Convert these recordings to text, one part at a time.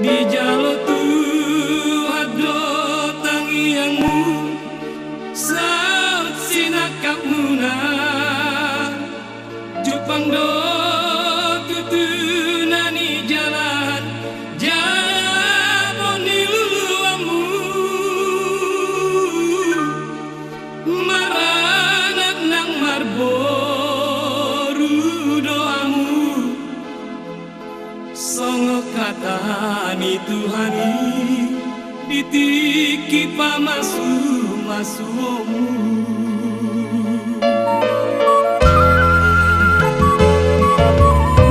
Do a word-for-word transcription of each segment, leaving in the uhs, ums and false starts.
Dijalo Tuhan do tangiangmu, saut sinangkapmuna. Jumpang do tutu na nijalan, jabon ni luluanmu. Maranak nang marboru do hamu. Songon hata ni Tuhan i di tingki pamasumasuonmu.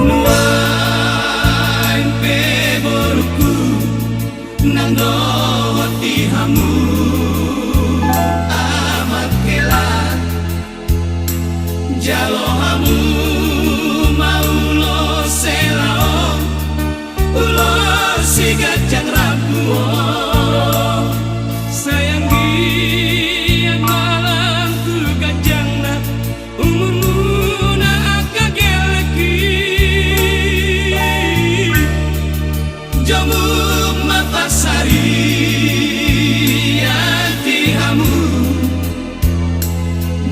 Nuaeng pe borungku, nang dohot di hamu amak hela, jalo hamu ma ulos hela on, ulos si ganjang rambu on. Sai anggiat ma lam tu ganjangna umurmuna angka gellengki. Jomuk ma pansarian di hamu,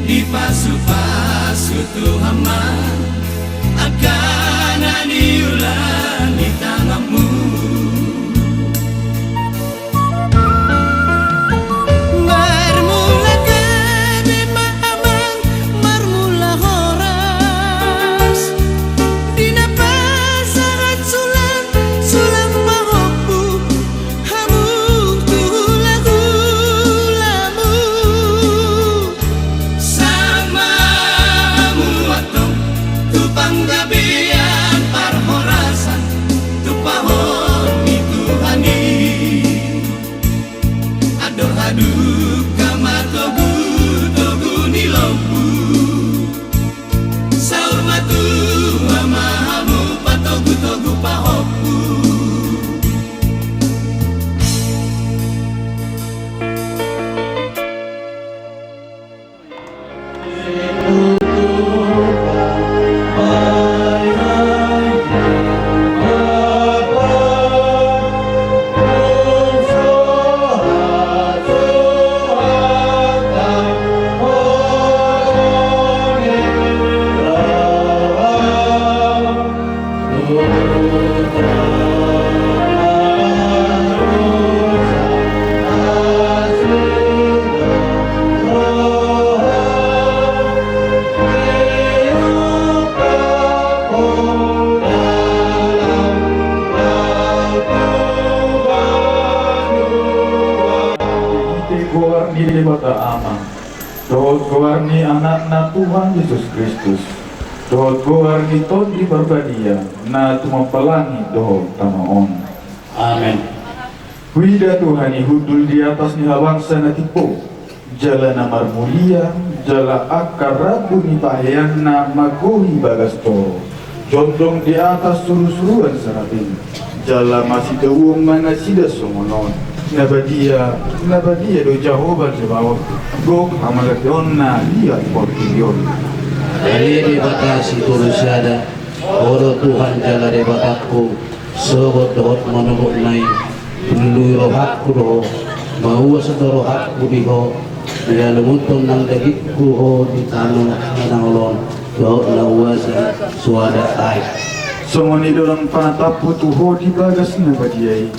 dipasupasu Tuhan ma angka na niula ni tanganmu. Marmula gabe ma amang, marmula horas. Di na pasahat sulang, sulang pahompu, hamu tu hulahulamu. Sahat ma hamu antong tu panggabean parhorasan, tu pahompu ni Tuhan i. Andor hadungka ma togutogu ni lombu. Saur matua ma hamu patogutogu pahompu. Di goar ni Debata Ama, dohot goar ni Anakna Tuhan Jesus Kristus, dohot goar ni Tondi Parbadia, na tumompa langit dohot tano on. Amen. Huida Tuhan i hundul di atas ni habangsa na timbo, jala na marmulia, jala angka rambu ni paheanna magohi bagas joro, jondong di atas surusuruan serafim, jala masitauon ma nasida songon on: Na badia, na badia do Jahowa Zebaot, gok hamuliateonna di portibi on. Ale Debata sitolusada, Ho do Tuhan jala Debatangku, sogot dohot monogotna i. Lului rohangku do Ho, mauas do rohangku di Ho, dialumuthon nang dagingku Ho di tano na olo on dohot na uasan soada aek. Songon i do nang panatamhu tu Ho di bagas na badia i,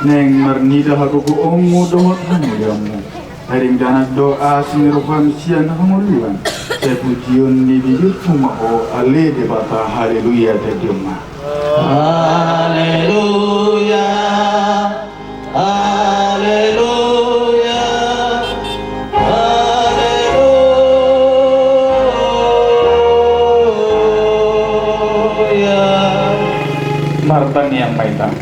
naeng marnida hagogoonmu dohot hamuliaonmu. Ai denggan do asi ni roham sian hangoluan, sai pujion ni bibirhu ma Ho, ale Debata. Haleluya. Tadingkon ma. Haleluya, haleluya, haleluya. Martangiang ma hita.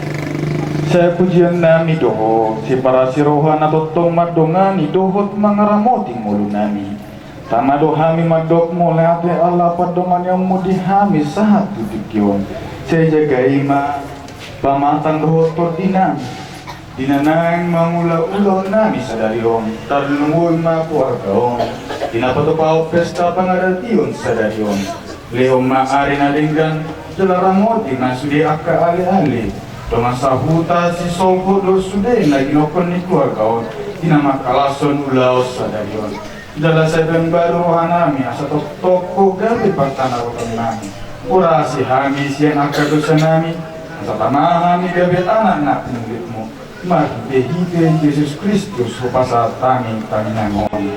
Sai pujionnami do Ho, siparasi roha na tongtong mandongani dohot mangaramoti ngolunami. Tama do hami mandok mauliate ala pandohanionmu di hami sahat tu tingki on. Sai jagai ma pamatang dohot tondinami, di na naeng mangula ulaonnami sadari on. Tarlumobi ma keluarga on, di na patupahon pesta pangadation sadari on. Lehon ma ari na denggan, jala ramoti ma sude angka aleale. Dongan sahuta, sisolhot do sude na ginokhon ni keluarga on, di na mangkalashon ulaon sadari on. Jala sai baen baru rohanami asa tongtong ho gabe partanabotonnami. Urasi hami sian angka dosanami, asa tama hami gabe anak na pinillitmu. Marhitehite Jesus Kristus hupasahat hami tangiang on. Amen.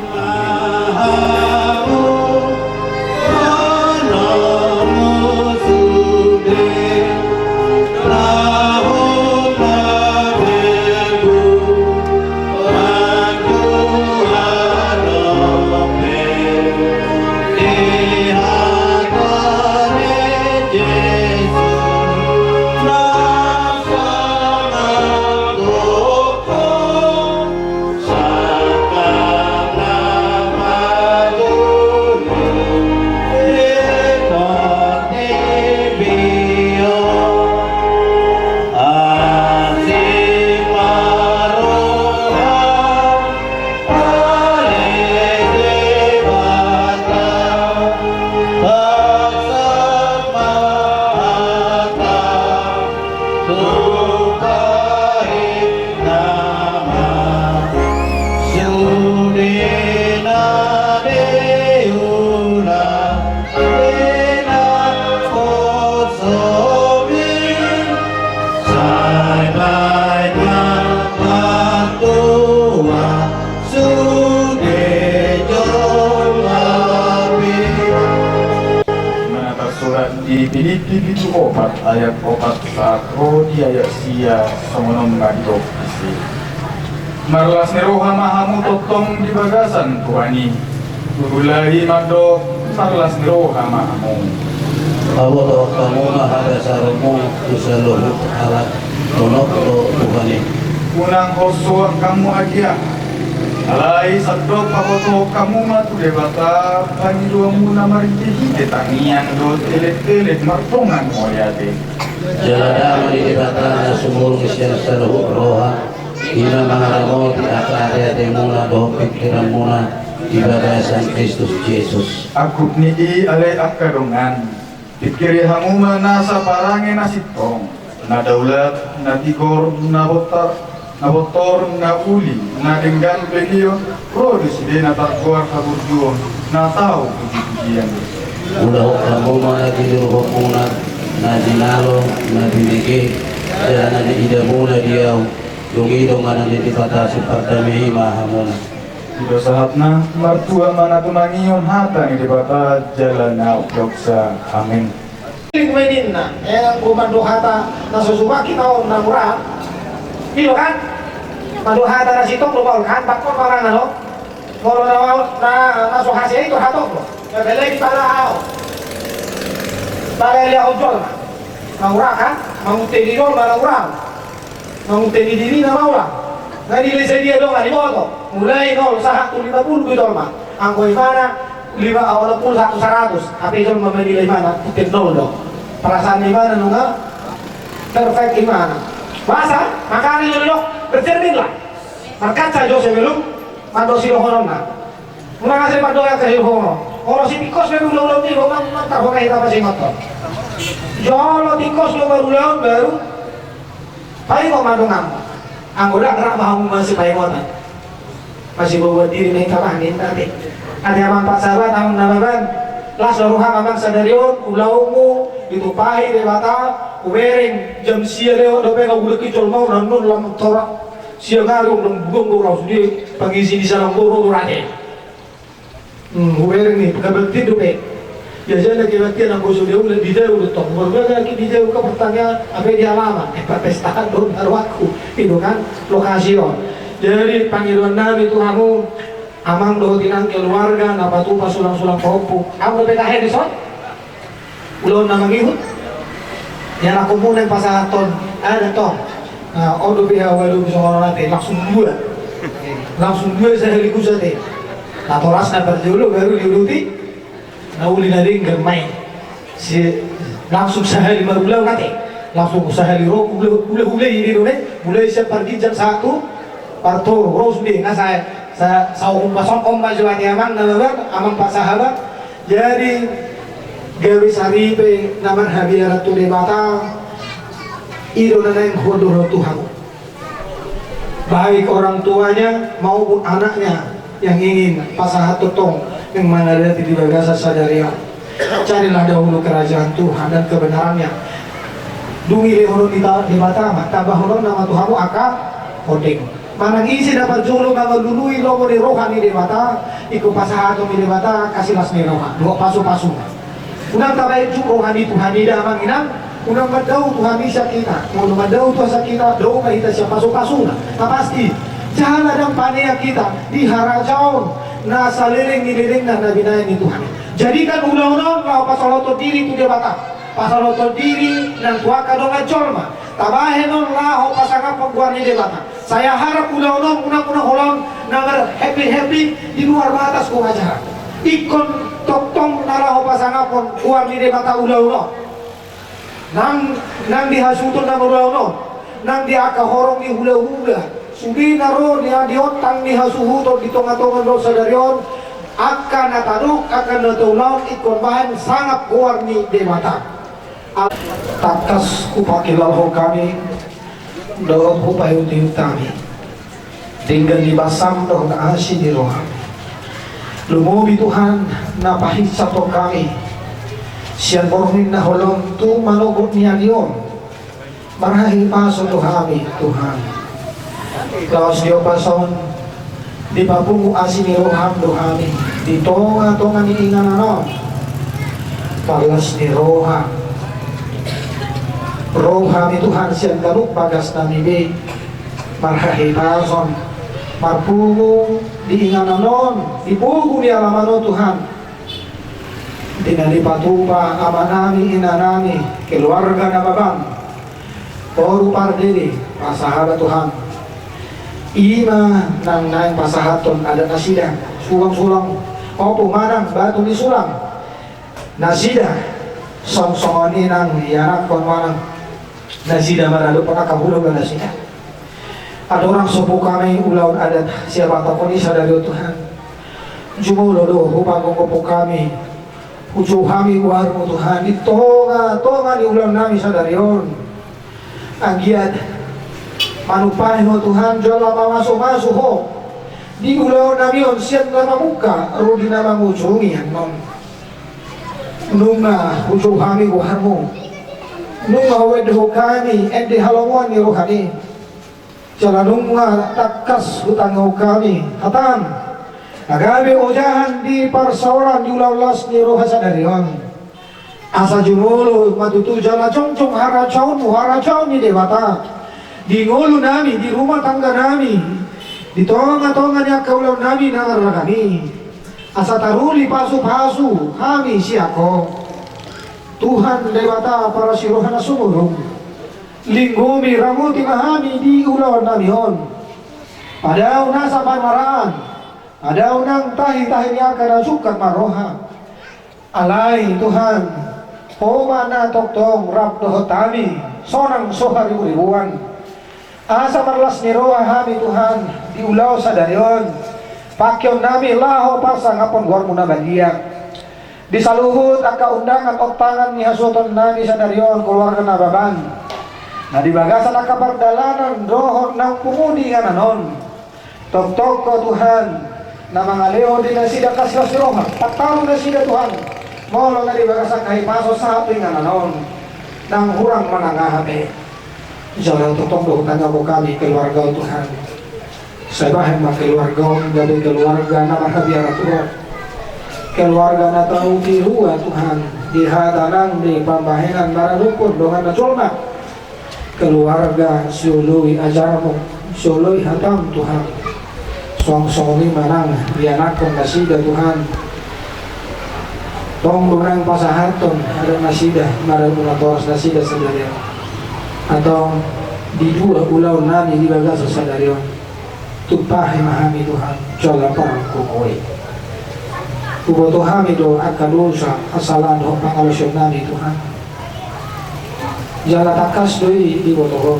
Mana tarsurat di Pilippi pitu opat ayat opat sahat ro di ayat sia, songon on ma didok disi. Marlas ni roha ma hamu tongtong di bagasan Tuhan i. Huulahi mandok, marlas ni roha ma hamu. Pabotohon hamu ma habasaronmu tu saluhut halak, tonok do Tuhan i. Unang hosoan hamu agia. Alai sandok pabotohon hamu ma tu Debata pangidoanmuna marhitehite tangiang dohot elek-elek mardongan mauliate. Jala dame ni Debata na sumurung sian saluhut roha, i ma mangaramoti angka ateatemuna dohot pingkiranmuna di bagasan Kristus Jesus. Angkup ni i, ale angka dongan, pingkiri hamu ma nasa parange na sintong, na daulat, na tigor, na bontar, na bontor, na uli, na denggan belion, ro do sude na targoar haburjuon, na tau pujipujian. Ulahon hamu ma na ginoarhonmuna, na jinalo, na binege, jala na niidamuna di ahu, dung i donganan ni Debata sipardame i ma hamuna. Ito sahatna, martua ma na tumangihon hata ni Debata jala na umdosa. Amen. Ling ma ninna, eh, anggo mandok hata na so sumak hita on na mura. I do kan? Mandok hata na sintong do ma on kan, bakkon ma mangan on. Molo na, na, na so hasea i do hatop do. Apalagi pala ahu. Pala liahon jolma. Na mura kan? Mangunte di jolma na mura. Mangunte di dirina ma ula. Nga nilai sadia dongan, diboto. Mulai nol sahat tu lima puluh do jolma. Anggo imana lima, onom puluh sahat tu saratus. Hape jolma manilai imana, unte nol do. Perasaan imana nunga perfect imana. Boasa, makana jolo didok, bercerminlah. Markaca jo sebelum mandok sidohononna. Unang asa dipandok angka sidohonon. Olo sitingkos be ulaon i, unang, unang tarhona hita pasingothon. Jolo tingkos do marulaon baru paingot ma donganmu. Anggo ndang, rap ma hamu masipaingotan. Masiboan diri ma hita bah, ninna ate. Ate amang parsahabat, amang Nababan. Las do roham amang sadari on, ulaonmu ditumpahi Debata. Hubereng jam sia lewat dope nga hudok i jolma on, annon lam tora. Siang ari on, ndang bugang do ra sude pangisi ni salang boro do rate. Hmm, hubereng ni, na berarti dope. Biasana kebaktian anggo so di ahu, di jauh do tong. Marbaga ki di jauh, ke pertanyaan, apa di halaman? Eh, perpestaan do, baru aku. I do kan, lokasi on. Jadi, pangidoannami tu hamu, amang dohot inang keluarga, na patupa sulang-sulang pahompu. Ahu dope tahe dison? Ulaon na mangihut. Ianakhonmuna pasahathon adat tong. Na, on dope ahu adopi songon on ate, langsung dua. Langsung dua sahali kus ate. Natorasna parjolo baru diuduti na uli na denggan ma i. Si, langsung sahali marulaon ate. Langsung sahali ro, ula, ula, ula i do ne. Mulai sian parginjang sahat tu partoru. Ro sude, nga sa, sa, saohum pason on ma jo ate amang Nababan, amang parsahabat. Jadi, gabe saripe na marhabiaran tu Debata, I do na naeng hudokhon tu hamu, baik orang tuanya maupun anaknya yang ingin pasahat tongtong naeng manadati di bagasan sadari on. Carilah dahulu kerajaan Tuhan dan kebenarannya. Dung dilehonon ni Debata ma, tambahononna ma tu hamu angka hondeng. Manang ise na parjolo mangalului lomo ni roha ni Debata, ingkon pasahaton ni Debata angka silas ni roha dohot pasupasu. Unang tabaen jut roha ni Tuhan i da, amang inang. Unang mandao Tuhan i sian hita. Molo mandao Tuhan sian hita, dao ma hita sian pasupasuna. Na pasti, jala ndang paneang hita di harajaon na saleleng ni lelengna na binahen ni Tuhan i. Jadikan ulaon on laho pasolothon diri tu Debata, pasolothon diri nang tu angka dongan jolma. Tabahen on laho pasangaphon goar ni Debata. Saya harap ulaon on unang, unang holan na mar-happy-happy di luar batas kewajaran. Ingkon tongtong na laho pasangaphon goar ni Debata ulaon on. Nang, nang di hasuhuton na marulaon on, nang di angka horong ni hulahula, sude na ro di, di ontang ni hasuhuton di tongatonga ni sadari on, angka na tadok, angka na taulahon, ingkon bahen sangap goar ni Debata. Tangkas hupangkilalahon hami dohot hupaihutihut hami denggan ni basam dohot asi ni roham. Lumobi Tuhan na pahinsapon hami sian borngin na holom tu manogot ni ari on. Marhahipason do hami Tuhan. Laos di ombas on dipapungu asi ni roham do hami di tongatonga ni inganan on. Marlas ni roha ro hami Tuhan sian ganup bagasnami be. Marhahipason marpungu di inganan on, di pogu ni alaman on Tuhan. Di na dipatupa amanami, inanami, keluarga Nababan, boru Pardede, pasahat Tuhan. I ma nang naeng pasahathon adat nasida, sulang-sulang opo manang batu ni sulang nasida, song songon i nang ianakhon manang nasida maradophon angka hulahula nasida. Andorang so bungka hami ulaon adat siapatahon i sadari on Tuhan, jumolo do hupagophop hami, hujou hami goarmu Tuhan di tongatonga ni ulaonnami sadari on. Anggiat manumpahi Ho Tuhan jala mamasumasu Ho di ulaonnami on sian na mamungka ro di na mangujungi annon. Nunga hujou hami goarmu, nunga huendehon hami ende halomoan ni roham i. Jala nunga tangkas hutangihon hami hatam na gabe ojahan di parsaoran di ulaon las ni roha sadari on. Asa jumolo ma tutu jala jongjong harajaonmu, harajaon ni Debata di ngolunami, di rumah tangganami, di tongatonga ni angka ulaonnami na marragam i. Asa taruli pasupasu hami sian Ho. Tuhan Debata parasi roha na sumurung, linggomi, ramoti ma hami di ulaonnami on. Padao nasa pamaraan, padao nang tahitahi ni angka na sungkap marroha. Alai Tuhan, Ho ma na tongtong rap dohot hami sonang so hariburibuan. Asa marlas ni roha hami Tuhan di ulaon sadari on, pangkeonnami laho pasangaphon goarmu na badia. Di saluhut angka undangan ontangan ni hasuhutonnami sadari on keluarga Nababan na di bagasan angka pardalanan dohot naung pungu di inganan on. Tongtong Ho Tuhan na mangalehon di nasida angka silas ni roha, pantaru nasida Tuhan, molo na di bagasan hahipason sahat tu inganan on, nang hurang manang aha pe. Jala tongtong do hutangihon hami keluarga on Tuhan. Sai bahen ma keluarga on gabe keluarga na marhabiaran tu Ho, keluarga na tau tirua Tuhan di hata nang di pambahenan maradophon dongan na jolma. Keluarga sioloi ajarmu, sioloi hatam Tuhan. Songon songon i ma nang ianakhon nasida Tuhan. Tong do nang pasahathon adat nasida, maradophon natoras nasida sadari on. Antong di dua ulaonnami di bagasan sadari on. Tumpahi ma hami Tuhan, jala pargogoi. Huboto hami do angka dosa, hasalahan dohot pangalaosionnami Tuhan. Jala tangkas do i diboto Ho.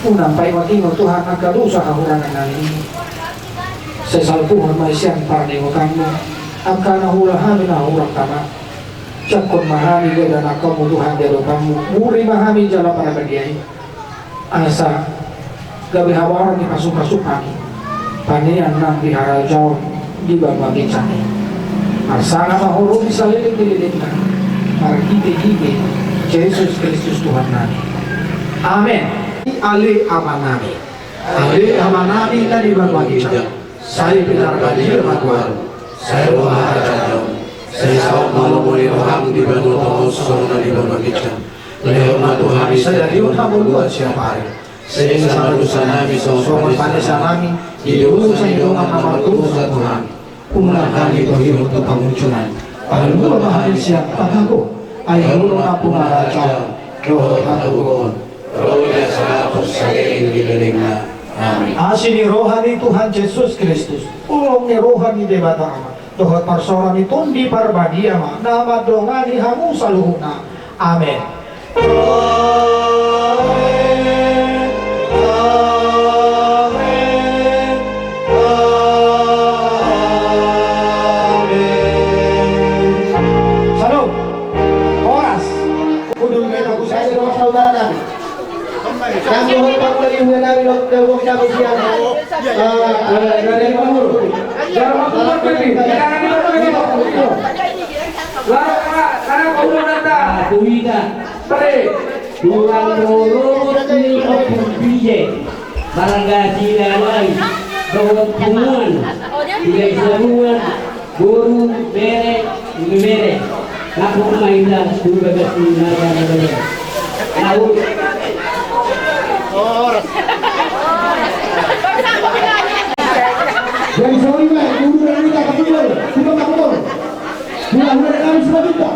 Unang paingotingot Tuhan angka dosa hahurangannami i. Sai salpuhon ma i sian parningotanmu angka na huula hami na hahurang tama. Jangkon ma hami gabe anakkonmu Tuhan di adopanmu, muri ma hami jala parbadia i. Asa gabe habaoran ni pasupasu hami, panean nang di harajaon di banua ginjang i. Marsangap ma Ho ro di saleleng ni lelengna, marhitehite Jesus Kristus Tuhannami. Amen. Ale Amanami. Ale Amanami na di banua ginjang, sai pinarbadia ma goarmu, sai ro ma harajaonmu, sai saut ma lomo ni roham di banua tonga on songon na di banua ginjang. Lehon ma tu hami sadari on hangoluan siapari. Sesa ma dosanami songon panesanami di dosa ni dongan na mardosa tu hami. Unang hami togihon tu pangunjunan. Palua ma hami sian pangago. Ai Ho do nampuna harajaon dohot hatoguon, ro jala saleleng ni lelengna. Amen. Asi ni roha ni Tuhan Jesus Kristus, holong ni roha ni Debata Ama, dohot parsaoran ni Tondi Parbadia ma na mandongani hamu saluhutna. Amen. Amen. Amen. Amen. Shalom. Horas. Udul meta kusai di rumah saudara kami. Kami mohon Pak dari Ibu Nari, dok, dok, dok, siapa siapa? Ah, eh, dari Timur. Jangan masuk, Pak, ini. Jangan masuk, ini. Tulang rorobot ni Ompu Bije, marga Silalai, dohot punguan, Silahisabungan, boru, bere, ibebere. Laho ma hita tu bagas ni marga na bere. Laho. Jadi, sorry, Pak, guru dari kita, Pak, guru. Kita, Pak, guru. Hula-hula na nami Simanjuntak.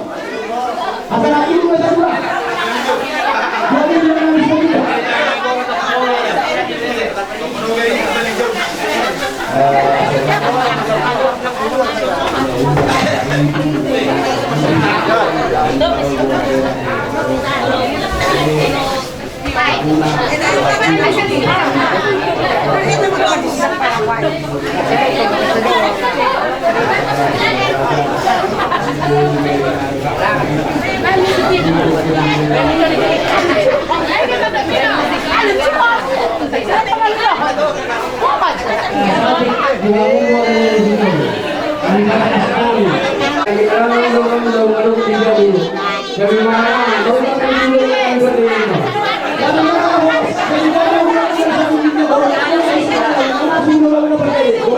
Asa na ibu na satua. Hula-hula na nami Simanjuntak.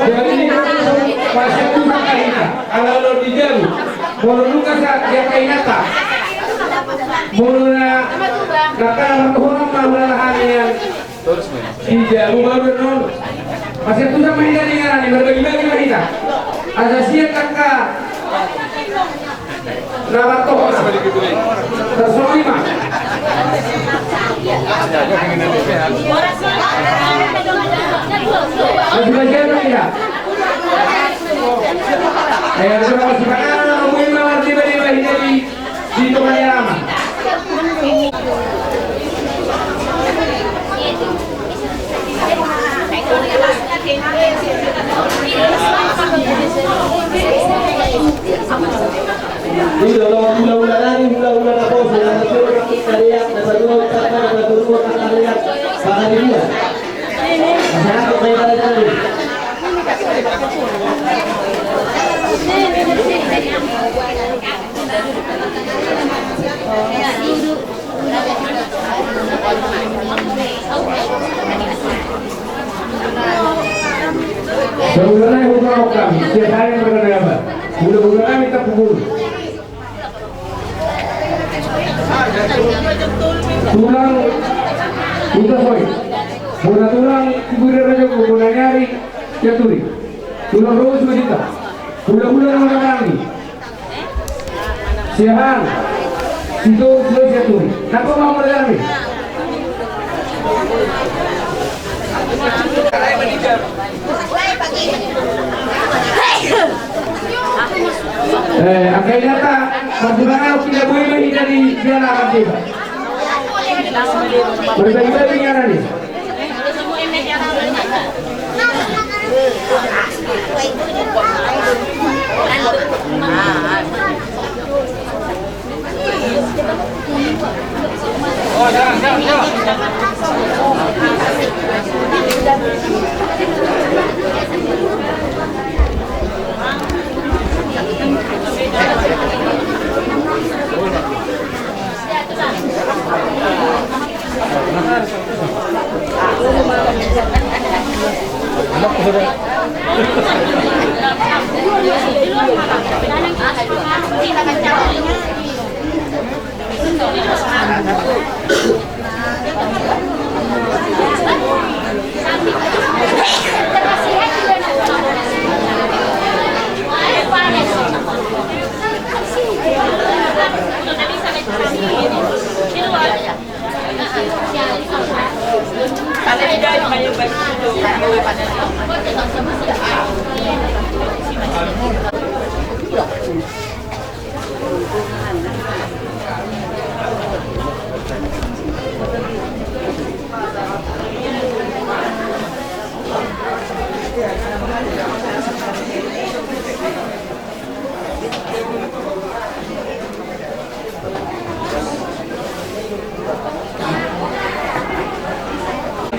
Jadi, pas itu kakak kita, kalau lo di jam, kalau lu kasar, dia kayak nyata. Mula, kakak, orang mau lahan yang Ija, mula baru non. Masih tu sama ija di ngana ni, berbagi-bagi ma hita. Asa sian angka na martohona. Tarsongon i ma. Masih bagian ma hita. Eh, masih bagian ma hita di Di tonga ni alaman. Hula-hula nami, hula-hula naposo, na satu na tariak, na satu na utama, na satu na tariak, pangaribuan. Masyarakat, baik pada tadi. Saudara yang hutahonon, siapa yang berada apa? Hula-hula nami Tampukuluh. Tulang Hutasoit. Bona tulang Siburi Raja Gubernur Nari Jaturi. Tulang Rogo Sibadita. Hula-hula nama kami. Siahaan, sito, sito, siahaan. Napa mau mereka ni? Eh, angka inanta, masih banyak kita boleh bagi dari jalan kita. Berbagi-bagi yang ada ni.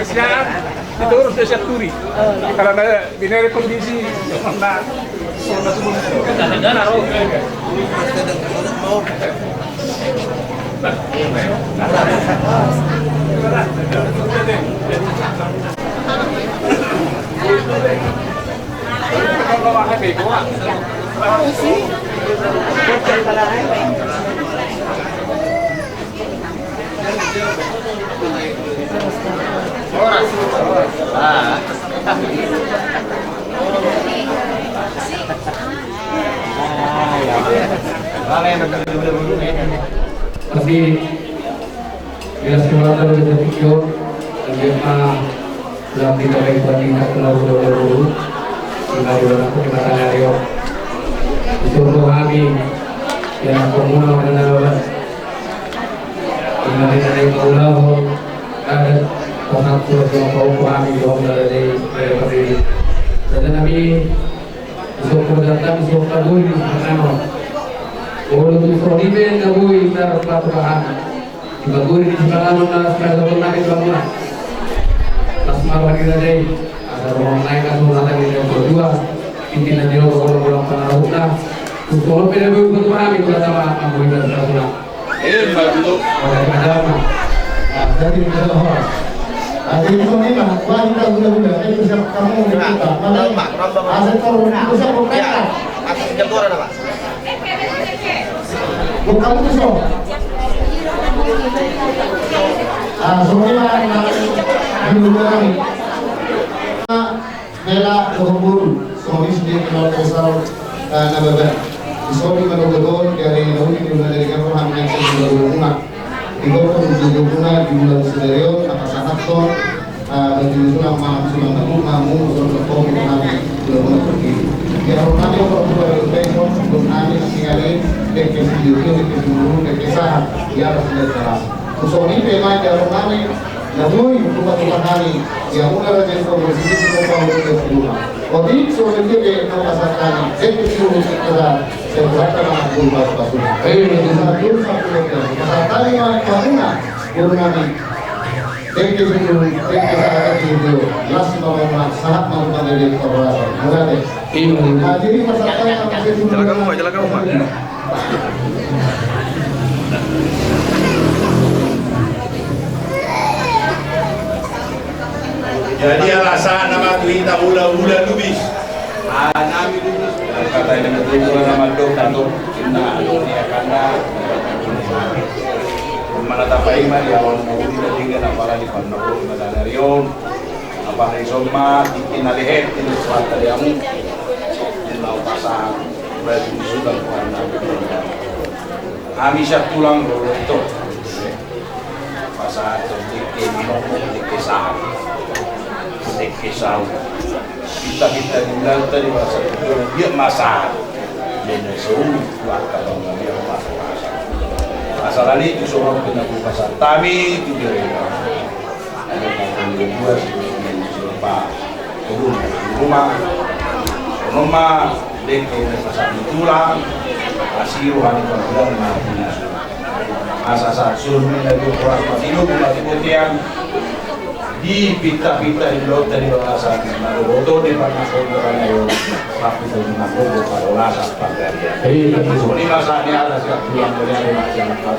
Sian, itu urus dia siap turi. Karena bini ada kondisi, nah, Tapi jelas keluarga udah berpikir, dan dia mah Lam di kota itu tingkat kenal udah udah dulu. Tinggal di orang pakai mata dari om. Disuruh kami, ya, pemula mengenal. Tinggal di sana itu udah, ada pasangan sudah sama kau kami, kau udah dari, dari pagi. Dan kami, disuruh datang, disuruh kabur di sana. Kalau tu Frodiben, kabur, ntar patuh kami. Dipaguri di sipanganon na sipasahon nami tu hamuna. Las ma roha ni raja i. Asa roha nami, asa roha nami na dua. Inti na dua, golong-golong pangarahutna. Tung songon pe na boi, buat nami, buat sama, ambo, inda sasuna. Eh, bagus. Oke, ada apa? Nah, jadi kita doa. Ah, jadi kau ni mah, wah, kita gula-gula. Eh, bersama kamu, kita. Mana? Asal kau, bersama mereka. Atas jagoran apa? Bukan itu, so. Ah, so, ini mah, ini mah, dulu kami. Bela dohot boru, so, ini sendiri kalau kesal, eh, na baba. So, ini mah dohot boru, dari dahulu, di rumah dari kampung, kami yang sering berhubungan. Di kampung, di rumah, di rumah sendiri, apa sangat, so, Ah, bagi sulang ma, sulang na bung, ma, mu, sulang na bung, ma, mu, sulang na bung. Di aron nami, o, o, o, o, o, nami, na tinggal i, dengke sijujur, dengke sijujur, dengke sahat. Di atas dan dalam. Songon i pe ma di aron nami, na boi, tupa-tupa nami. Di amun na raja i, so, boi, sijujur, sijujur, sijujur, sijujur. Otik, so, dengke, dengke, tupa, sahat nami. Dengke sijujur, dengke sahat. Saya berkata, ma, boi, boi, boi. Eh, satu, satu, satu. Sahat nami, ma, ma, mu, na, boi, nami. Dengke sijujur, dengke sahat sijujur, las ma roha, sahat ma roha, dengke parhorasan. Mauliate. Ima. Nah, jadi pasahat nami, ma, sijujur. Jala kamu, ma, jala kamu, ma. Jadi alasan nama tu hita hula-hula lubis. Ah, nami lubis. Kata ini betul, nama dok, kantor. Nah, ini akan dah. Mana tapaima di awal mau di tiga, apalagi pada hari on. Apalagi somma di kinalehet di suatu hari amu. Di lau pasang baju sudah warna. Kami siap pulang dulu itu. Pasang sedikit, sedikit saham, sedikit saham. Kita, kita tinggal tadi masa itu dia masak. Dia suruh buat kalau dia masak. Masalah ini itu suruh kena buka satami itu dia. Ada yang dua sih, yang suruh pak turun di rumah. Rumah dia kena pasang tulang. Asiro hari pembulan mati. Asa sahat suhut ma i na dua horas masilu, mula di bontean, di pinta-pinta, di lota, di bagasan na dohot on di parnasonda na i on. Tapi tu di manggogo parolasan panggabean. Songon i ma sahat ni atas siap tulang beriari macam apa.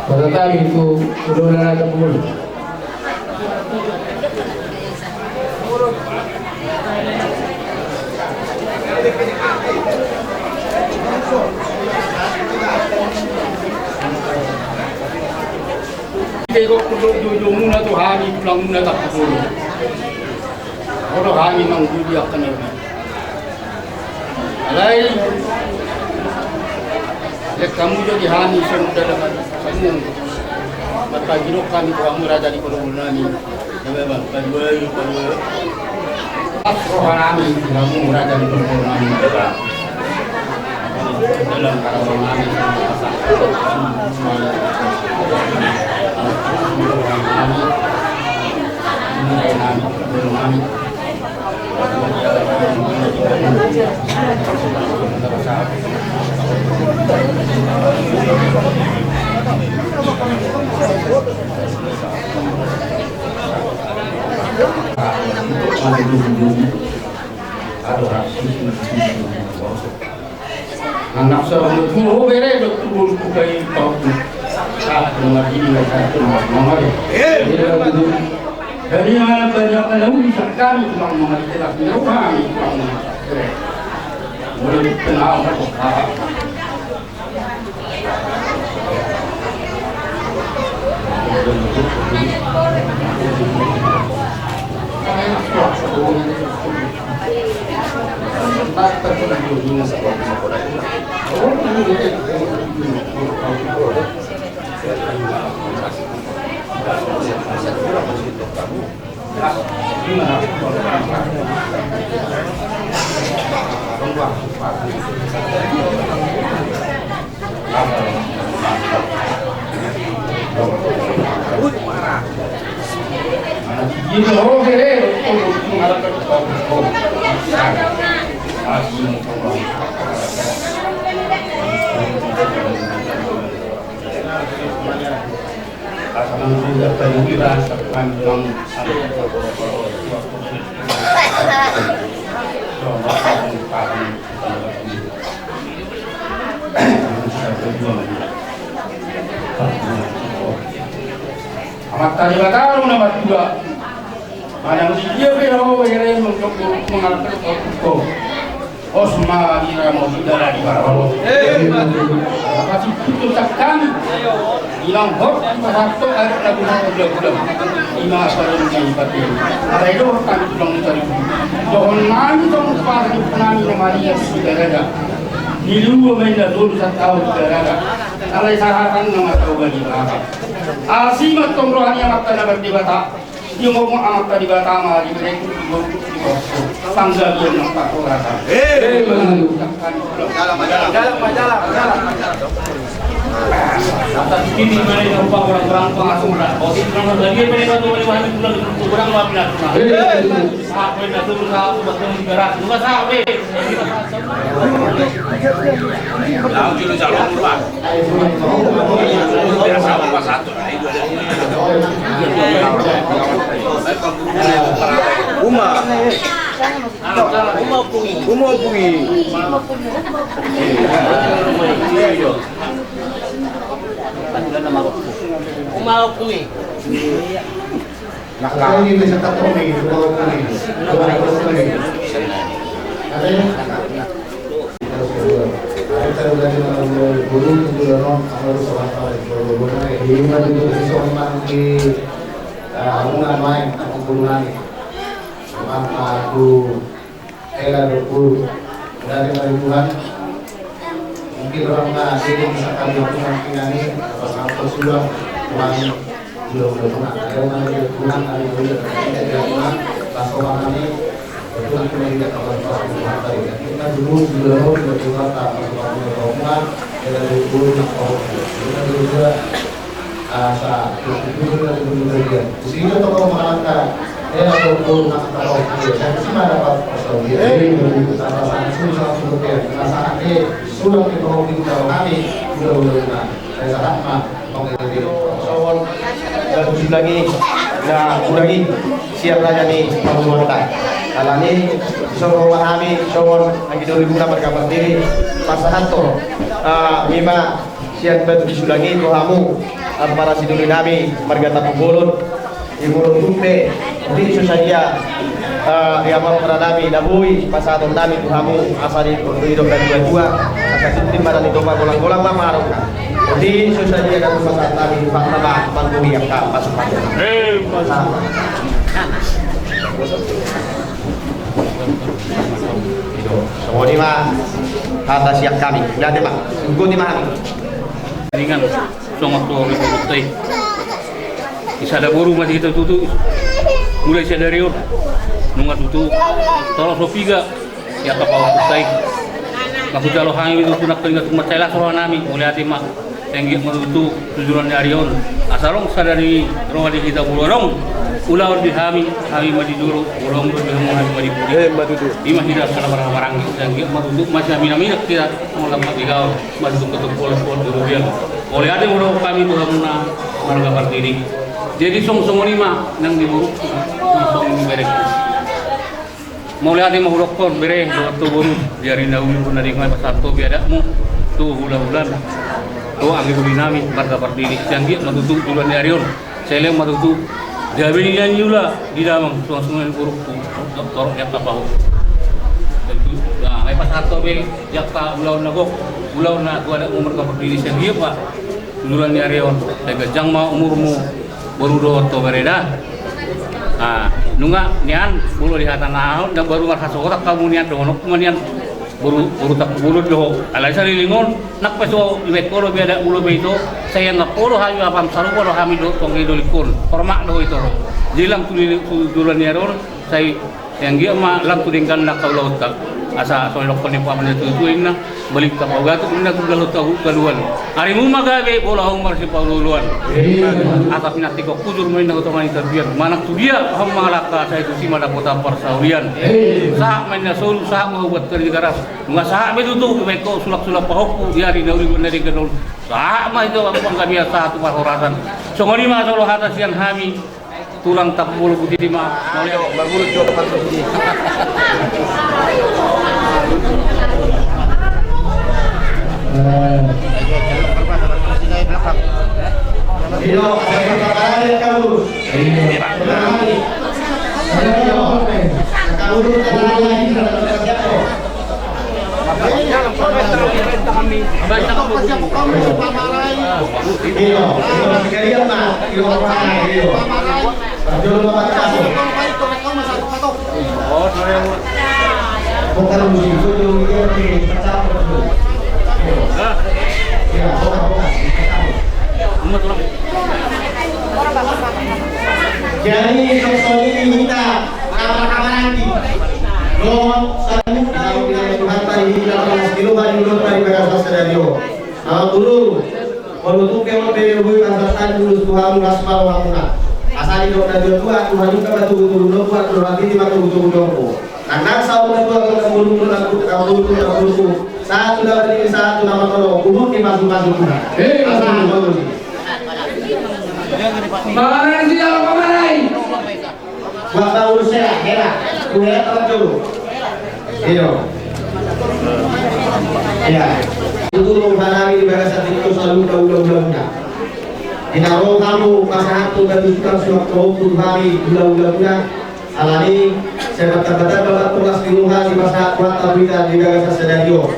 Pada tadi tu udah ada tembul. Ite gok kudok jojo muna tu hami tulang muna tak kudok. Olo hami mangguliak kena. Alai, lek hamu jo di hami songon dalan hamu. Marpangidok hami tu hamu raja ni parboru nami. Paduai, paduai. Pas roha nami tu hamu raja ni parboru nami. Dalam karawa nami. Nami. Nami. Anak sa, ho bere, dohot tu boru, tu kai tau. Sahat tu mangari, sahat tu mangari. Jadi, mana banyak na uli sakali, bang, mangari, jelas ni roha ni, bang, mangari. Boleh dikenal, bang. Amanta Debata do na martua. Manang di dia pe ho bere, mangalap ho. Pos ma di ramo di dalan di parholo. Kasi putus sakami. Inang hot pasahat tu adat na guna guna. Ima saling di pati. Alai dohot hami tulang di tadi. Dohot nami tong pas di nami na Maria Sigarada. Di luar main dah dulu satu tahun Sigarada. Alai sahatan nama tahu bagi apa. Asi ma tong rohani Amanta na Debata. Dia ngomong Amanta Debata ma di bere tu di bawah tu di bawah tu. Tanggal dia nampak orang. Eh, benar. Jalan, jalan, jalan, jalan. Atas ini mana yang nampak orang-orang pengasuh orang. Kau sih pernah tadi apa yang kau tuh lewat itu, kurang apa, kurang apa. Eh, benar. Apa yang kau tuh, kau betul di garasi. Bukan sampai. Uma. Uma Ompung i. Uma Ompung i. Uma Ompung i. Nah, kami bisa ketemu di rumah kami. Rumah kami. Ada ya? Kita sudah, kita sudah di rumah guru, itu sudah non, harus orang tahu. Guru, guru, nah, di rumah itu bisa memang di, ah, rumah main, aku guru nani. Memang aku Hela dohot boru, dari Tuhan. Mungkin orang na jadi bisa kami aku nanti nani, apa sampai sudah, Tuhan, sudah, sudah, Tuhan. Ada yang nanti Tuhan, ada yang sudah, ada yang Tuhan, pas orang nani, betul, kita tidak akan pas Tuhan tadi. Kita dulu, sudah, sudah, Tuhan, tak pas orang Tuhan, kita dulu, Tuhan, kita dulu, Tuhan. Asa, tutu na tutu dia. Sehingga tokoh mengatakan, eh, atau pun mengatakan, oh, iya, saya sih mana dapat pasal dia. Eh, iya. Sama-sama susah sebutnya. Nah, saat ini, sudah kita mau minta kami, udah, udah, udah. Songon batu siulangi na hurang i sian raja ni pamoruonta. Alani songon hami songon anggi doli muna marga Pardede pasahathon, ah, ima sian batu siulangi tu hamu, ah, para sidoli nami marga Tampubolon. Di molo tung pe, di so sadia, eh, di amang para nami na boi pasahaton nami tu hamu, asa di, di dok na dua-dua, asa tintin ma na nidok ma golang-golang ma marungka. Di so sadia na pasahat nami tu hata ma, mangguliak ka, masuk-masuk. Eh, masuk. Songon i ma hata sian hami. Mauliate ma. Ikuti ma hami. Ringan, songon tu hami boru tai. Di sada boru ma di hita tutu. Mulai sadari on. Nunga tutu. Tolo so piga. Ia kapau tai. Mangkujalo hami tutu nangkaningan tu mansai las roha nami. Mauliate ma. Sai anggiat ma tutu tu joloan ni ari on. Asa adong sada ni roha di hita molo adong ulaon di hami, hami ma di jolo, ulaon di hamu, hami ma di pudi. Eh, ma tutu. Ima hita sada marhahamaranggi, sai anggiat ma tutu, masiaminaminan hita, molo lambat di gaol, ma tutu ketuk pola-pola di rubian. Mauliate ma dohonon hami tu hamuna, marga Pardede. Jadi song-songon i ma, nang di boru, song-songon i ma. Mauliate ma hudokkon bere dohot tu boru, di ari na uli on na denggan ma pasahat ho be adatmu tu hula-hulam, tu anggi doli nami marga Pardede. Sai anggiat ma tutu joloan ni ari on, sai lean ma tutu gabe ni niula di damang, suang-suang ni borungku, torop ni angka pahompungku. Tentu, na, ai pasahat ho be di angka ulaon na gok, ulaon na tu adatmu marga Pardede. Sai anggiat ma joloan ni ari on, sai ganjang ma umurmu, boru dohot ho bere da. Ah, nunga nian, molo di hata na on, ndang baru marhasohotan hamu nian, dohononku ma nian, boru, boru Tampubolon do ho. Alai saleleng on, nang pe so dibaen ho dope adatmu dope ito, sai ianggo ho do hami, apam sarupa do hami dohot tu anggi dolingkon. Hormat do ho ito. Jadi lam tu, tu joloan ni ari on, sai Sai anggiat ma lam tu denggan angka ulaonta. Asa songon didokkon ni papa na tuatua inna, balintang pahugatuk inna tu jolo tahu taluan. Arimu ma gabe, bolahon ma marsipaolo-oloan. Asa pinantikhon hujur ma inna tu tonga ni tapian. Manang tu dia hamu mangalangka, sai tusi ma dapotan parsaulian. Sahat ma inna solu, sahat ma hubuat Tigaras. Nunga sahat be tutu, dibaen ho sulak-sulak pahompu di ari na uli on na denggan on. Sahat ma ito panggabean, sahat tu parhorasan. Songon i ma solo hata sian hami. Tulang Tampubolon Putidi ma. Mauliate. Marmurut jo Tampubolon Putidi. Jadi, songon i hita, kabar-kabaran di. Dohot saluhutna, Tuhanta di hita, palas ni roha di ulaonta di bagasan sadari on. Amangboru, molo tung pe on bere boi pasahat ulos tu hamu, las ma rohamuna. Asa didok na tuatua, Tuhan i ma tugu-tugu lombu, Tuhan i ma tugu-tugu lombu. Nang saur matua, nang boru, nang boru, nang boru. Sahat tu na marnini, sahat tu na marnono, uhum ni pasu-pasu Tuhan. Asa, bagus. Pamanai, siapa pamanai? Buat bau sela, hela. Tu hela, taruh dulu. Iyo. Iya. Tutu roha nami di bagasan tingki on saluhutna ulaonmuna. Di na ro hamu pasahathon batu siulang suang pahompu tu hami ulaonmuna. Alani, sai martamba-tamba ma las ni roha dipasahat Tuhanta tu hita di bagasan sadari on.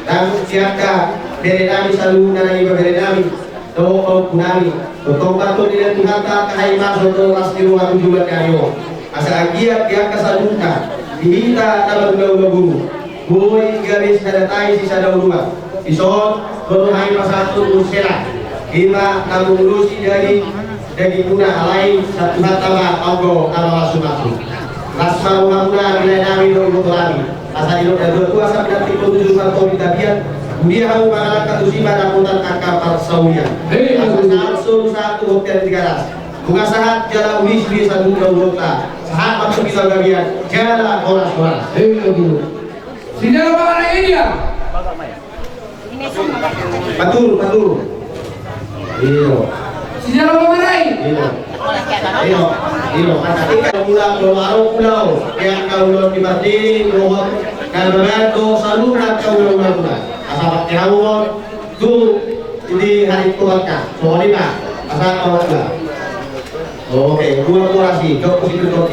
Nang sian angka bere nami saluhutna, nang iba bere nami dohot pahompu nami. Tongtong ma tongtong dilean Tuhanta angka hahipason dohot las ni roha tu joloan ni ari on. Asa anggiat di angka saluhutna, di hita na marhula-hula boru, boi gabe sisada tai sisada uluan. Dison, dohot hami pasahathon ulos hela. Ima na mangulosi daging, dagingmuna, alai sian Tuhanta ma anggo na mamasu-masu. Las ma rohamuna, binahen nami dohot iboto nami. Asa didok na tuatua, asa pinantikhon hujur ma tu tonga ni tapian, tu dia hamu mangalangka, tusi ma dapotan angka parsaulian. Asa sahat solu, sahat tu bontean Tigaras. Nunga sahat jala uli sude saluhutna ulaonta. Sahat ma tu hita gabean jala horas-horas. Sijalo pamanai dia. Patur, patur. Iyo. Sijalo pamarai. Iyo. Iyo. Iyo. Masa ika mula do aro pulau yang kau lo di mati dohot. Karena do saluran kau lo mula. Asa pakai hawo tu di hari tua ka. Sorry pak. Asa kau mula. Oke, dua kurasi, jok kurasi kedua.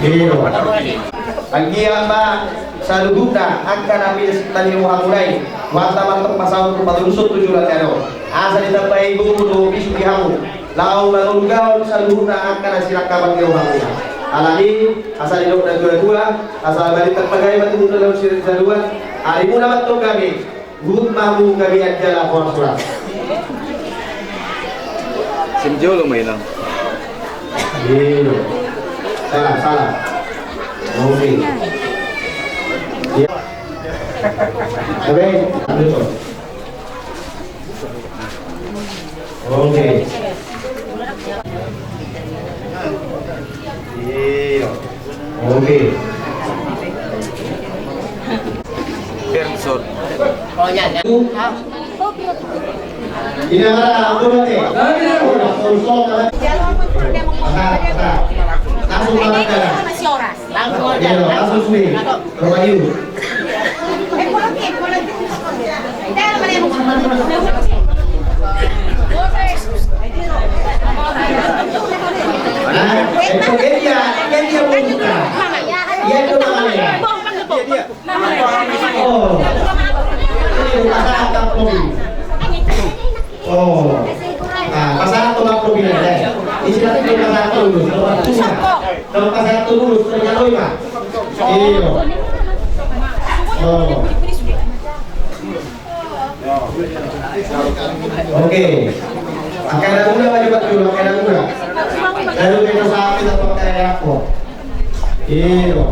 Iyo. Anggiat ma saluhutna angka na pinillit ni rohamuna i, Tuhanta ma antong pasaut tu patoruson tu joloan ni ari on. Asa ditambai gogo dohot bisuk di hamu laho mangulahon saluhutna angka na sinangkapan ni rohamuna. Alani asa didok na tuatua, asa balik tapagae ma tutu dalam siri saluan. Arimuna ma antong gabe. Huhut ma hamu gabe jala horas-horas. Sim jolo ma inang. Iyo. Salah, salah. Oke. Iya. Oke, lanjut. Oke. Iyo. Oke. Berson. Ini mana? Ampun, oke. Ampun, sok, kan? Aha, aha. Langsung makan, kan? Masih horas. Langsung aja. Iya, langsung sini. Rumah you. Nah, itu dia, dia, dia mau buka. Dia itu makan ya. Oh. Ini pasahat tu. Oh. Ah, pasahat tu, Pak Bobi, ya. Isi nanti dia pasahat tu, terus. Terus pasahat tu, terus. Terus, Pak. Iyo. Oh. Oke. Angka na muda, maju, Pak, dulu, angka na muda. Lalu kita sampai satu angka ya, kok. Iyo.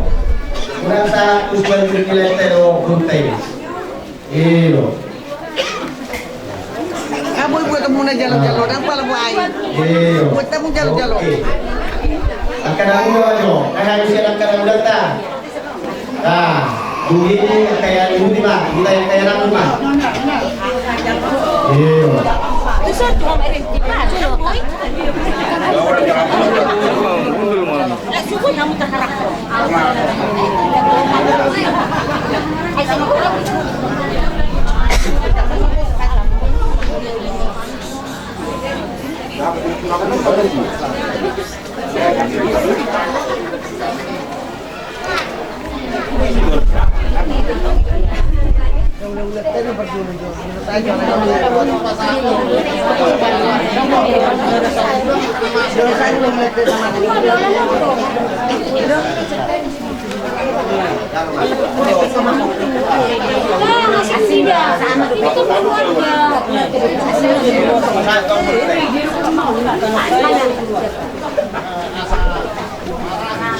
Kurang satu, dua, tiga, empat, lima, enam, tujuh. Iyo. Ah, boi, buat hamu na jalo-jalo, nang pala buai. Iyo. Buat hamu jalo-jalo. Oke. Angka na muda, maju. Angka na muda, ta. Nah, dulu ini kaya dulu, Bang. Kita yang kaya dulu, Bang. Iyo.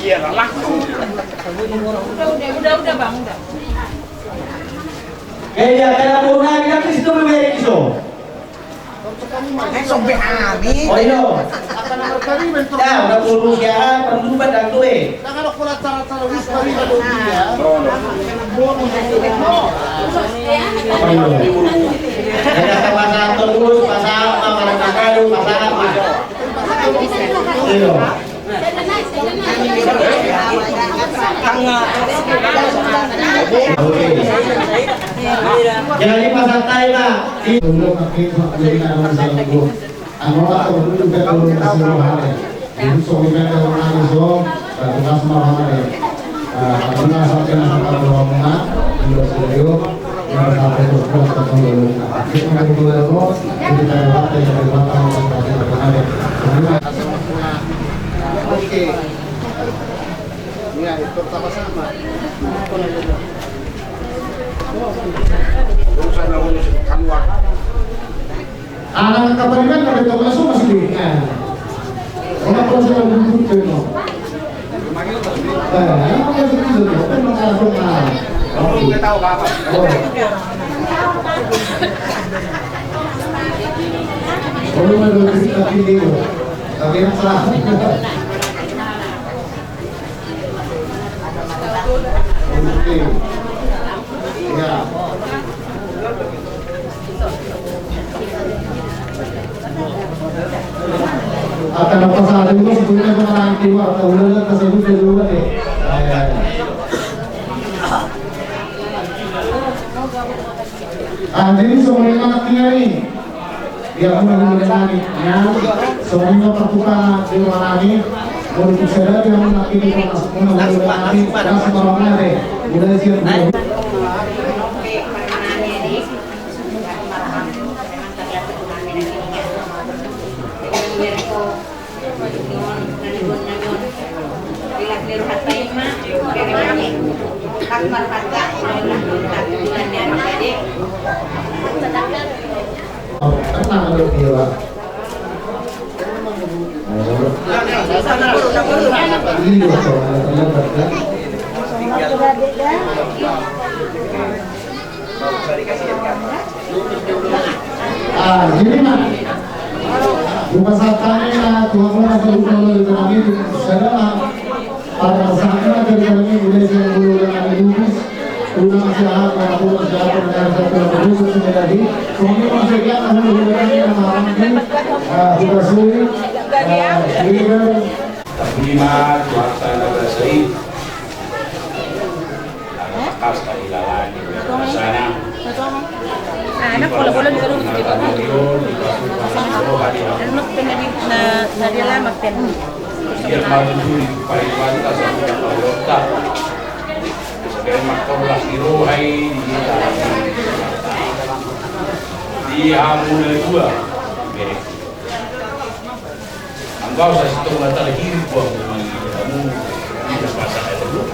Iya, langsung. Udah, udah, udah, Bang, udah. Eh, iya, kena purna, kita di situ lebih baik, so. Eh, sobek ami. Oh, iya. Ya, udah puluh ya, perlu pada gue. Ayo. Ada pasal terus, pasal apa, pasal apa? Iya. Oke. Jadi pasantai, Pak. Dulu pakai, Pak, jadi nama saya, Bu. Anu, Pak, dulu juga kalau masih mahal ya. Jadi, so, kita kalau nangis, so, satu kelas mahal ya. Ah, karena sampai nasab rombongan, dua studio, yang sampai terus terus terus terus. Kita nggak boleh, Bos. Jadi, kita lewat, ya, kita lewat, sama, sama, sama, sama. Oke. Ini akhir pertama sama. Urusan yang urus keluar. Anak kapalimenna, betul, langsung masuk di. Nah. Orang kalau sudah duduk, betul. Nah, yang mau masuk di situ, kan mengarah ke mana? Oke. Tahu apa? Oh. Kalau ada cerita video, tapi yang salah. Oke. Ya. Akan apa saja itu sebetulnya pemahaman keluar, tahu lah, tak sebut dari luar deh. Ah, jadi semuanya nanti hari. Ia muna hulahula nami, ia songon i ma partupahan ni roha nami, molo tung sada pe ia muna hita, ia muna hulahula nami, ia songon i ma partupahan ni roha nami. Ah, jadi ma, bukan satanya na Tuhan mau nasa bukan lo di tengah itu. Saya mah, pada saatnya dari kami mulai saya dulu dengan itu. Ulang siapa, ulang siapa, ulang siapa, ulang siapa, ulang siapa. Kami masih lihat, kami mulai dengan orang ini, ah, bukan sulit, ah, leader. Tapi ma, Tuhan, tanda bahasa ini. Anak pola-pola di dalam. Anu, pernah di, na, na dia lama, pen. Dia maju dulu, paling pantas, aku tak tahu, tak. Sekarang mak kau lah di rohai, di dia. Di hamu na dua. Anggo au sasintongna tarhirim do au mangido hamu, inda pasahat do.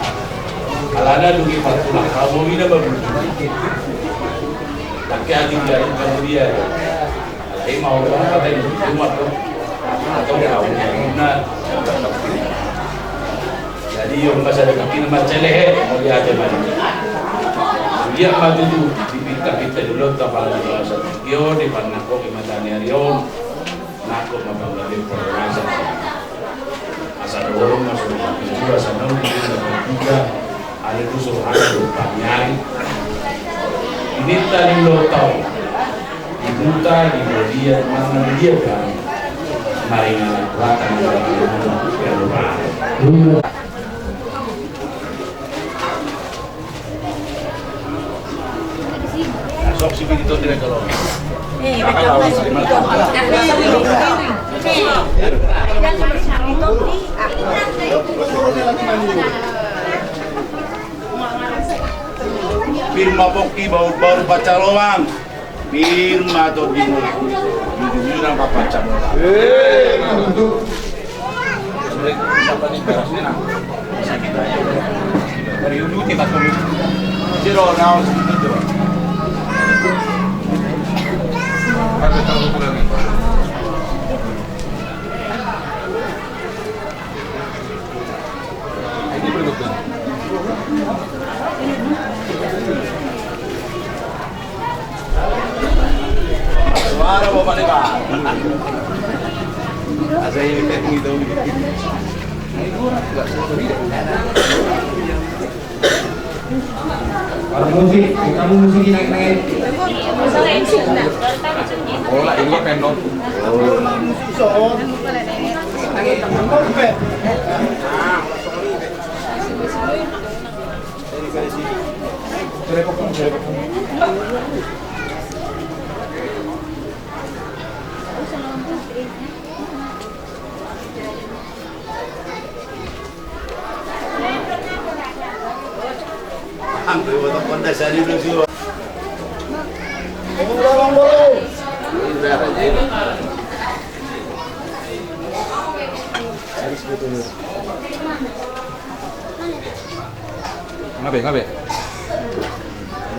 Alana dung i partulang hamu, inda babuntu. Tapi hati biar kamu dia. Alai mau apa tadi, cuma tu. Atau kau, nah. Jadi, ia masa depan ini macam lehe, mau dia aja maju. Dia maju tu, dipinta-pinta dulu, tak pala di masa. Yo, di panakok, di mata ni hari on. Nangkok ma panggabean parhorasan. Asa dohot ma songon na pinjua, asa naung di na pinjua, ale tu so hana do pangiari. Ininta ni ulo tau. Di huta, di badia, mana dia kan. Maringan kuatan, maringan kuatan. Sok si Biniton di Megalo. Pir ma pongki baur-baur pancalomang. Pir ma tondi molo. Jujur-jujuran papancalomang. Suara bapak ni, Pak. Asa ini teknik itu. Kalau musik, kamu musik naik-naik. Oh, lah, ini gua pendok. Ngabe, ngabe?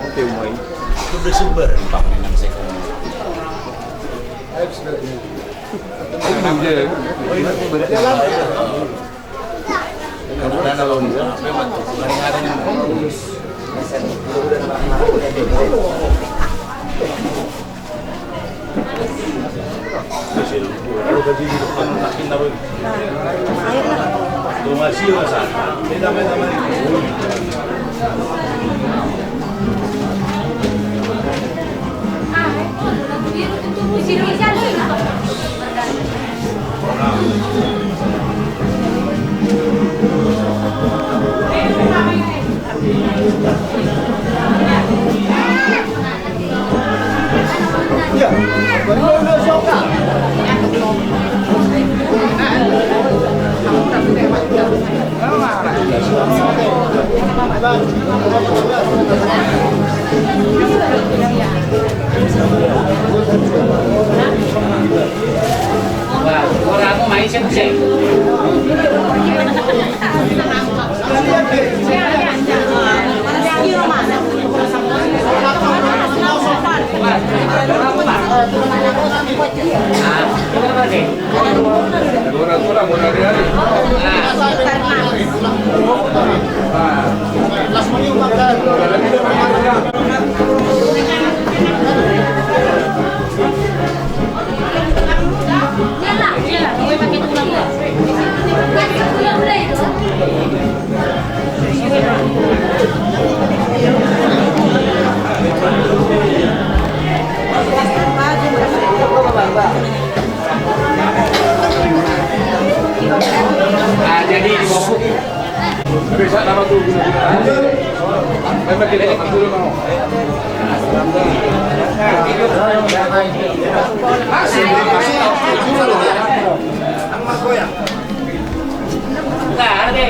Oke, umai. Sumber-sumber. Bang, enam sekon. Ah, jadi di bawah. Bisa nama tuh guna-guna. Memang kita akan dulu mau. Nah, ada.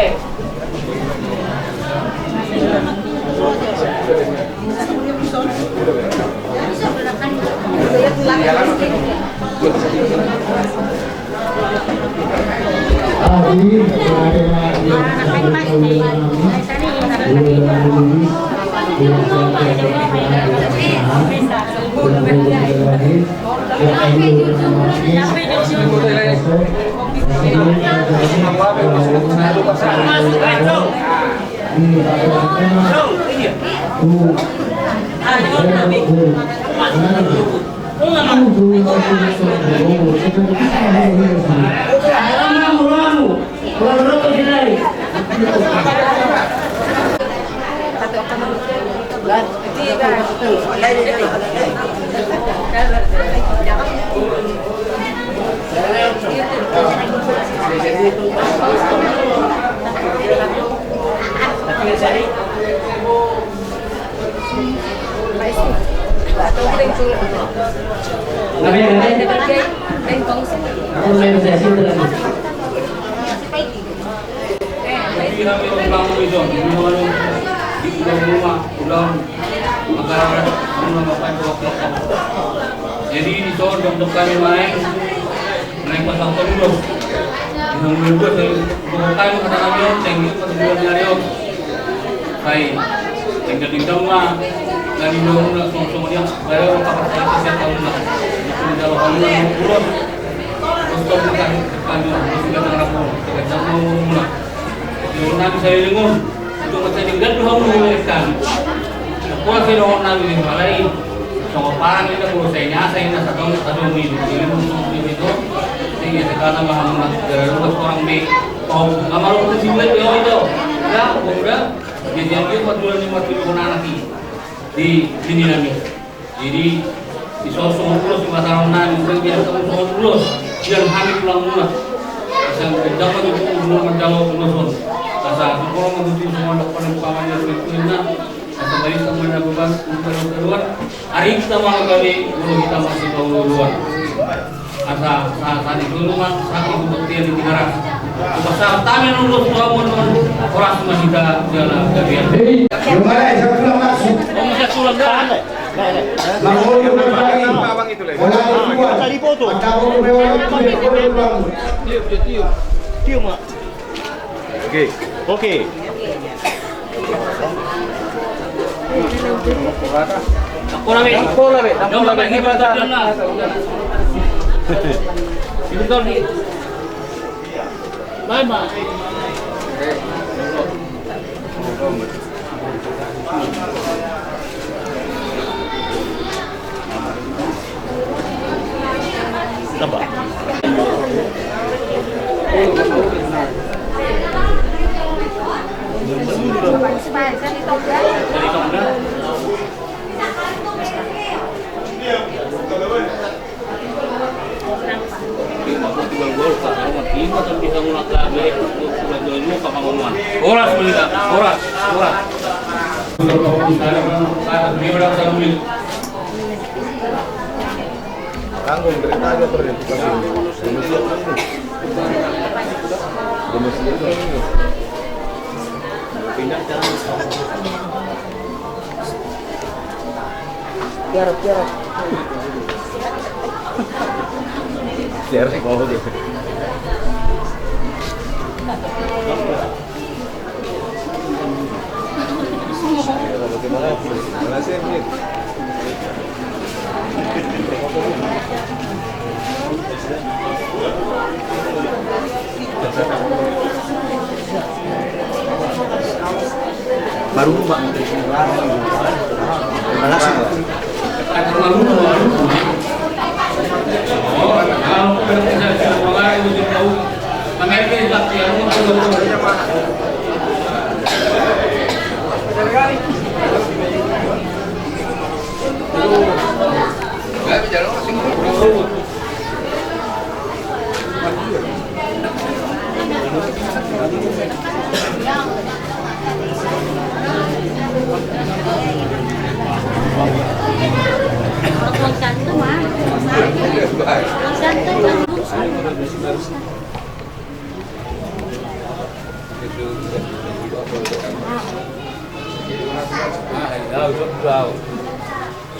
Jadi, di son, dokdok kami main. Naeng pasahathon ulos. Di hangoluan ulos, sai bohok hami hata nami on, sai ngihut ma tu joloan ni ari on. Sai denggan-denggan ma, na di ulaon na songon-songon i, baru paparsahit sian hamuna. Di joloan ni ari on, ulos. Ulos tong ma hami, ulos di gatang rap on, sai denggan ma umur muna. Di ulaon nami saleleng on. Untung mansai denggan do hamu mangalekan. Pola sai dohonon nami di halak i. Songon parang inna, pola sai niasa inna, sadong sadong i. Jadi untung di situ. Jadi sekarang mah hamu na gara-gara ulos orang be. Pau, nama lu tu sibuat be oi do. Ya, pemuda. Jadi yang dia empat bulan lima tujuh anak i. Di sini nami. Jadi, di son songon ulos, di mata on nami, di son songon ulos, sian hami tulang muna. Asa denggan ma tutu muna manjalo ulos on. Asa sungkun ma tutu songon dokdok pamanjalo tuinna. Asa balik sama na beban, untuk keluar. Ari hita ma gabe, ulos hita ma sipaolo-oloan. Asa, sa, sa di solu ma, sa di bukti di Tigaras. Pasal tami nunggu suamun, horas ma hita jala gabe. Jadi, gimana ya, saya pulang masuk. Om saya pulang dah. Tiup, tiup, tiup. Oke. Oke. Horas, horas, horas. Tanggung, berita aja, Bro. Belum siap, Bro. Belum siap, Bro. Tiarap, tiarap. Tiarap, mau gitu. Baru, Pak. Terima kasih, Pak.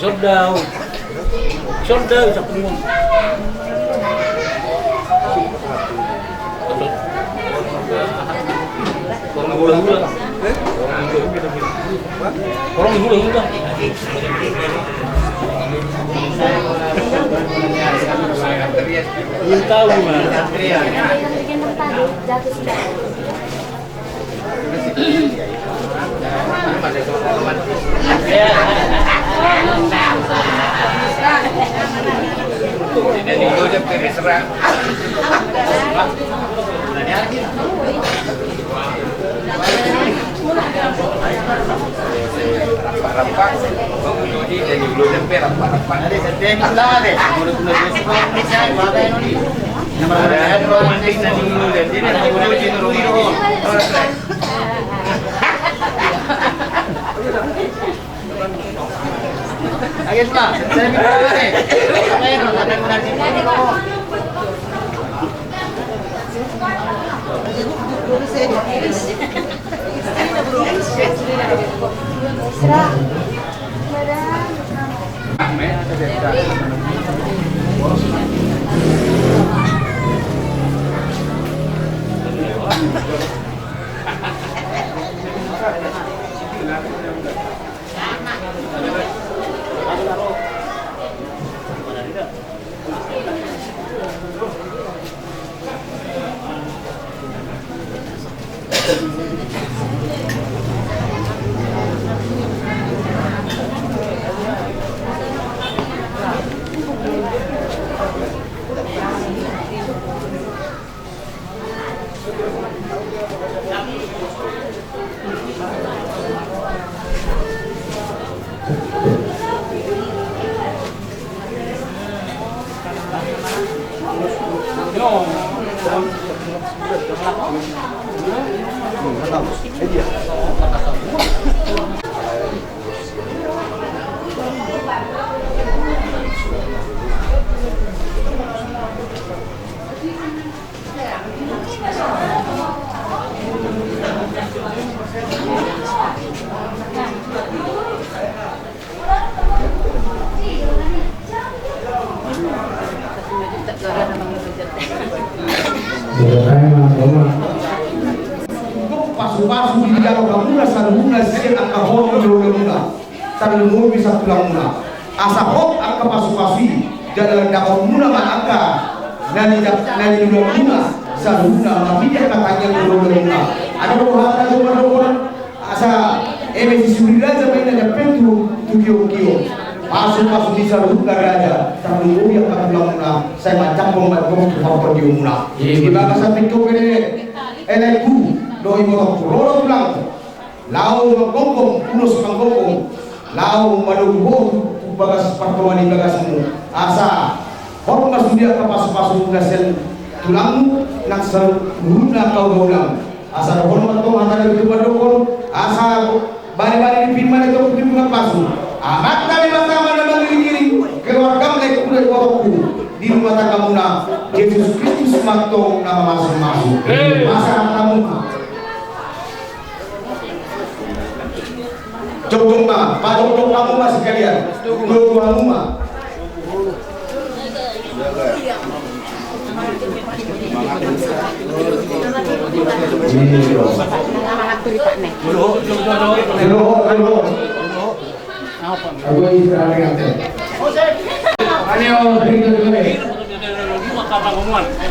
Sonda, oi. Sonda, oi, sapungun. Orang hula-hula. Orang hula-hula. Belum tahu, Mas. Pasu-pasu di jalo hamuna saluhutna sian angka holong ni rohamuna. Tarlumobi sahat tulangmuna. Asa hot angka pasu-pasu i, jala dapotmuna ma angka na ni, na niulamuna saluhutna, marhite angka tangiang ni rohamuna. Adong do hata na mandok, asa eme si Suri Raja ma i na jampen tu, tu gio-gio. Pasu-pasu ni saluhutna raja, tarlumobi angka tulangmuna, sai manjangkon ma i tu pangkataion muna. Di bagasan pintu pe, elengku, dohot imotongku, ro do tulang. Laho manggonggom, ulos manggonggom, laho malobi ho tu, tu bagas partonga ni bagasmu. Asa hot ma sude angka pasu-pasu na sian tulangmu, Nang saluhutna angka ulaon. Asa dohonon ma tong hata na binoto mandokkon, asa bane-bane ni pir ma na tong tu bibir pasu. Amanta Debata ma na mangiring-iring keluargam, lae, tu ibotongku, di rumah tanggamuna, Jesus Kristus ma tong na mamasu-masu. Pasahat hamu ma. Jongjong ma, pajongjongi hamu ma sekalian. Tunggu hamu ma.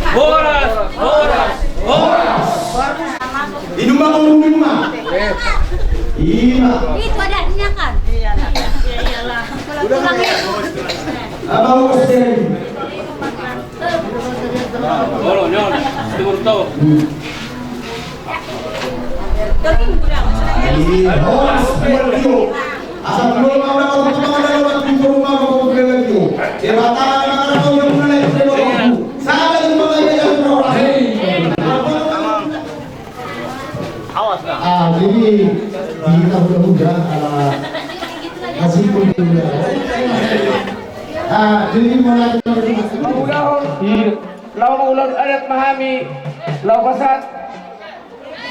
Horas, horas, horas. Inum ma, inum ma. Ima. Itu ada, ini akan. Iya, iyalah. Tulang, tulang. Apa mau kasih? Olo, olo. Timur tau. Hmm. Horas, horas. Asa dua ma ora kau tu rumah, ora kau tu rumah, kau tu rumah. Dia batal, dia batal, dia batal, dia batal. Sabar, dia batal, dia batal. Hei. Awas, nah. Ah, jadi, kita udah-udah, ah, kasih pun udah. Ah, jadi, mau lagi. Mangulahon. Iya. Laho mangulahon adat ma hami. Laho pasahat.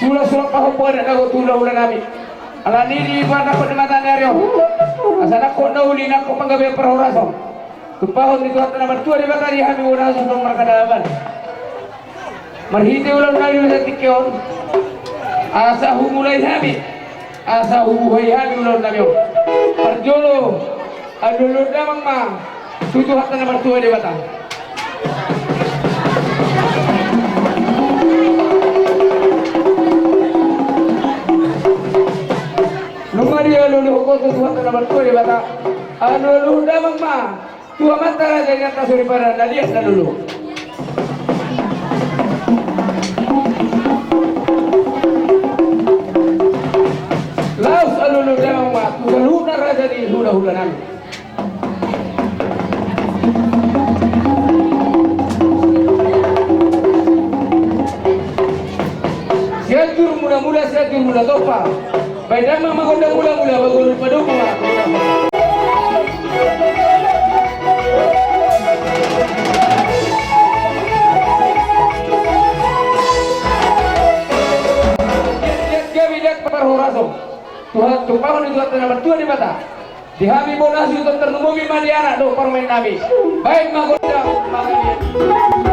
Sulang-sulang pahompu adat na goar tu hula-hula nami. Alani i diparnangkok ni mata ni ari on. Asa nangkok na uli, nangkok panggabean parhorason. Tumpahon ni Tuhanta na martua Debata di hami bona hasuhuton markadaban. Marhite ulaon nami di tingki on. Asa humulai hami. Asa hubuhai hami ulaon nami on. Parjolo. Alualuhon damang ma tu Tuhanta na martua Debata. Nunga dialualuhon tu Tuhanta na martua Debata. Alualuhon damang ma tu amanta raja, inanta soripada na liat na lolo. Laos alualuhon damang ma tu saluhutna raja ni hula-hula nami. Sianjur Mula-mula, Sianjur Mula Tompa. Baen damang ma gondang mula-mula, bagol padomu ma. Liat-liat gabe, liat parhorason. Tuhan, tumpahon ni Tuhanta na martua Debata. Di hami bona hasuhuton, tarlumobi ma di anak dohot parumaen nami. Baen ma gondang, ma hami.